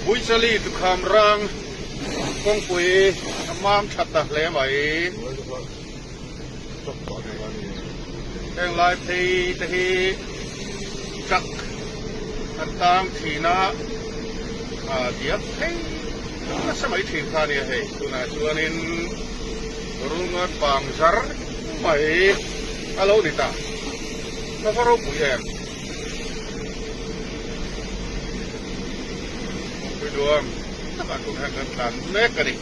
Buichali Tukham rang kawngpui a mam tha ta hle mai. Heng lai phei te hi truck an tang thin a, diak phei nasa mai thin kha a nia hei. Tunah chuanin rulngan bang zar mai a lo ni ta. Ka va ropui em? Kawngpui nuam takah tun hian kan tlan mek a ni.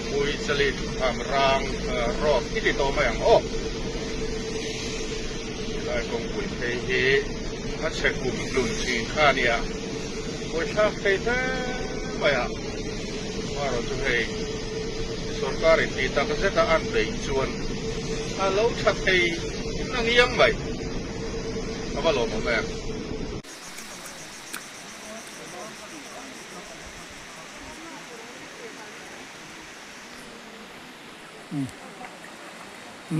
Pui chali thutham rang road i ti tawh mai ang aw. Helai kawngpui phei hi a chhe kum hlun thin kha a nia. Buaithlak thei hle mai a. Amaherawh chu hei sorkar in tih tak zeta an beih chuan a lo tha thei na ngiang mai. A va lawmawm em?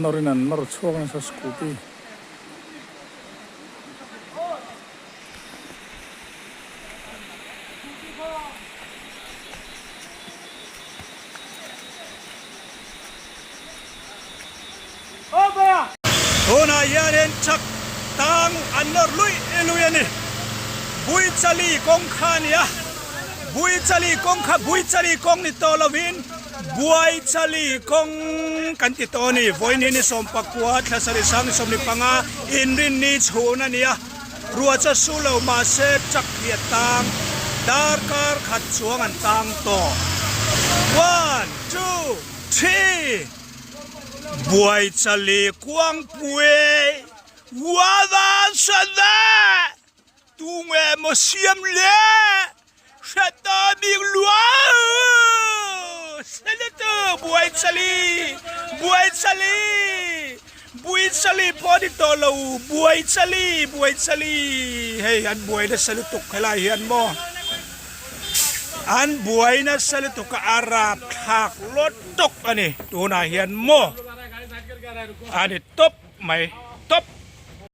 Nawrin an nawr chhuak nasa scooty. Tunah hianin truck tang an nawr luih luih a ni. Buichali kawng kha a ni a, Buichali kawng kha Buichali kawng ni tawh lovin Buaichali kawng kan ti tawh a ni. Vawiin ni sawmpakua thla sarih sang ni 15 inrinni chhun a ni a. Ruah chu a su lo mahse truck hi a tang darkar khat chuang an tang tawh. One, two, three Buaichali Kuangpui Wava Sava Tunge maw siam le Hre ta bik lua Senator Buaichali Buaichali Buichali pawh ni tawh lo Buaichali Buaichali hei an buai nasa lutuk helai hian maw an buai nasa lutuk a a rapthlak lawt tawk a ni tunah hian maw a ni tawp mai.